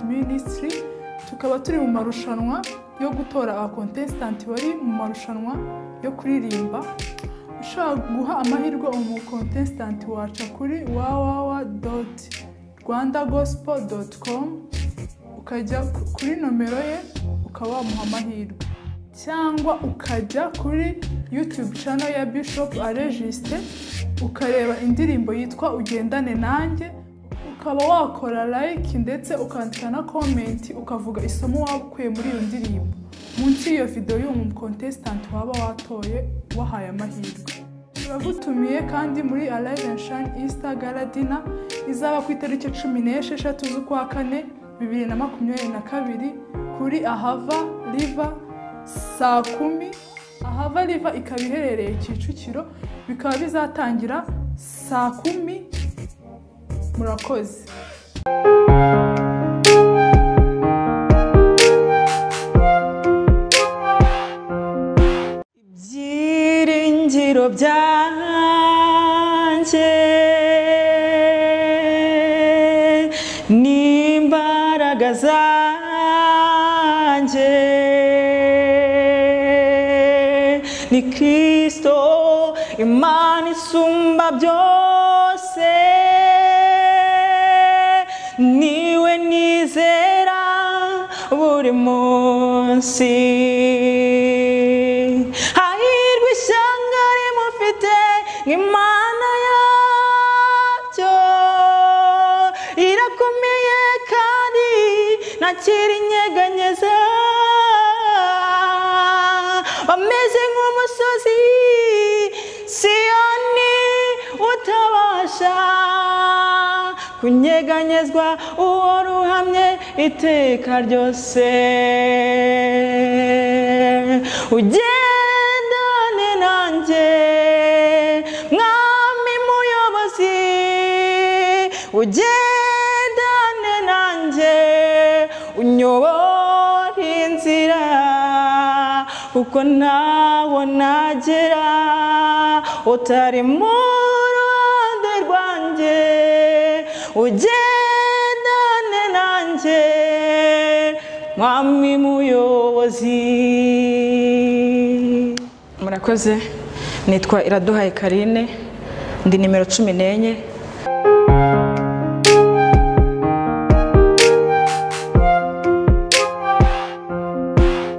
Sound Ministry, tukaba turi mu marushanwa yo gutora aba contestant bari mu marushanwa yo kuririmba. Ushaka guha amahirwe umu contestant waca kuri www.rwandagospel.com, ukajya kuri nomero ye ukaba wamuha amahirwe, cyangwa ukajya kuri YouTube channel ya Bishop Aregiste ukareba indirimbo yitwa Ugendane Nanjye, ukaba wakora like ndetse ukandika na comment ukavuga isomo waba ukuye muri iyo ndirimbo munsi y'iyo video y'uwo contestant waba watoye wahaye amahirwe. Turagutumiye kandi muri Arise and Shine Easter Gala Dinner izaba ku itariki 16 z'ukwa kane 2022 kuri Ahava River saa 10. Ahava River ikaba iherereye Kicukiro, bikaba bizatangira saa 10. Murakoze. Ibyiringiro byanjye n'imbaraga zanjye ni Kristo Imana isumba byose, niwe nizera buri munsi. Hahirwa ishyanga rimufite nk'Imana yabyo, irakomeye kandi ntakirinyeganyeza, bameze nk'umusozi Siyoni utabasha kunyeganyezwa, uwo ruhamye iteka ryose. Ugendane nanjye Mwami muyobozi, ugendane nanjye unyobore inzira, kuko ntawo nagera utari mu ruhande rwanjye. Ugendane nanjye Mwami muyobozi. Murakoze. Nitwa Iraduhaye Karine, ndi nimero 14.